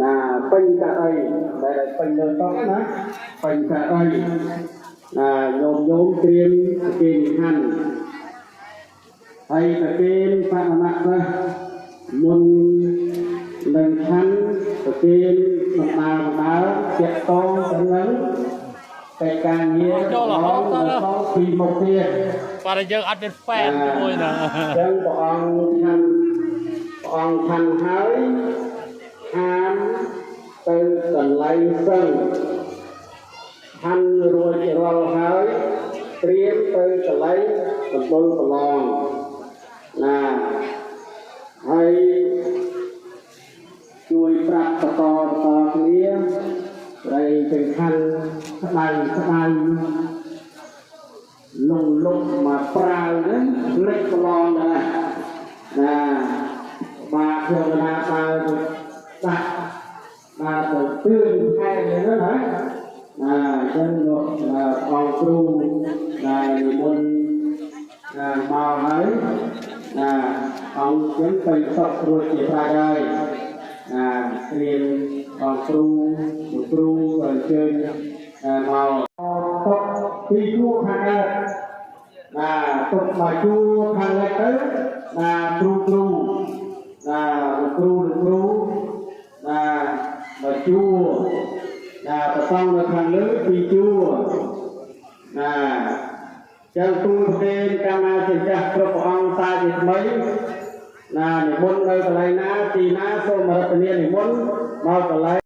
ណាពេញកៅអីដែលពេញលើតុណាពេញកៅអីណាញោមញោមត្រៀមគេនិហាន់ហើយប្រគេនបមណៈនេះមុននឹងឆាន់ប្រគេនបណ្ដាបណ្ដាតាក់តងទៅនឹងកិច្ចការងារ ចូលរហូតទៅ នៅសល់ពីមុខទៀត បាទយើងអត់មានហ្វេនជាមួយណា អញ្ចឹងព្រះអង្គឆាន់ព្រះអង្គឆាន់ហើយហាមទៅកន្លែងសឹងឆាន់រួចរាល់ហើយត្រៀមទៅកន្លែងមណ្ឌលប្រឡងណាហើយជួយប្រាប់បន្តបន្តគ្នាត្រីចង្ខាន់ស្ដៅស្ដៅ លងលុកមកប្រាវហ្នឹងលិចប្រឡងដែរណាបាខ្ញុំណាដើរទៅដាក់ដើរទៅទឿនខែហ្នឹងណាណាអញ្ចឹងលោកអង្គគ្រូដែលនិមន្តណាមកហើយណាអង្គចឹងទៅសុខរួចជាស្រេចហើយណាត្រៀមអង្គគ្រូលោកគ្រូអញ្ជើញមកតុកពីជួរខាងកើតណាទុកមកជួរខាងលិចទៅណាគ្រូគ្រូណាលោកគ្រូលោកគ្រូណាមកជួរណាប្រសងនៅខាងលើពីជួរណាចឹងទូលប្រគេនកម្មាសិចាស់គ្រប់ព្រះអង្គសាជាថ្មីណានិមន្តនៅកន្លែងណាទីណាសូមរតនានិមន្តមកកន្លែង។